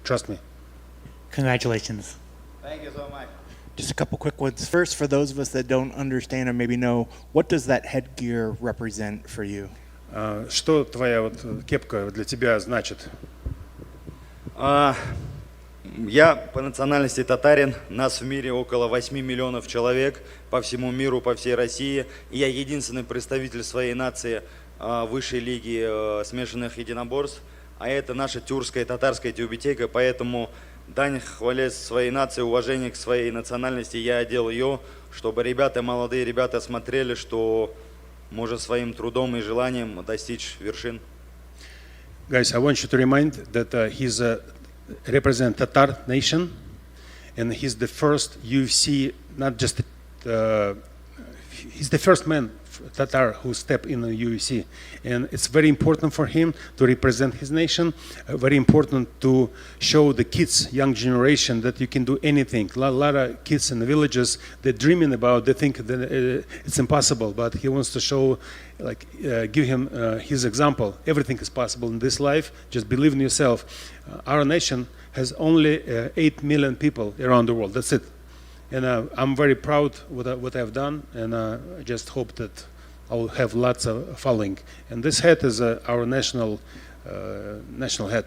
Trust me. Congratulations. Thank you so much. Just a couple quick ones. First, for those of us that don't understand or maybe know, what does that headgear represent for you? Что твоя вот кепка для тебя значит? Я по национальности татарин, нас в мире около 8 миллионов человек по всему миру, по всей России. И я единственный представитель своей нации высшей лиги смешанных единоборств, а это наша тюркская и татарская тюбетейка, поэтому дань хвале своей нации, уважение к своей национальности, я одел ее, чтобы ребята, молодые ребята смотрели, что можно своим трудом и желанием достичь вершин. Guys, I want you to remind that he's a represent Tatar nation, and he's the first UFC, not just he's the first man Tatar who step in the UFC, and it's very important for him to represent his nation. Very important to show the kids, young generation, that you can do anything. A lot of kids in the villages, they're dreaming about, they think that it's impossible, but he wants to show, like, give him his example. Everything is possible in this life. Just believe in yourself. Our nation has only 8 million people around the world. That's it. And I'm very proud what I've done, and I just hope that I will have lots of following. And this hat is our national hat.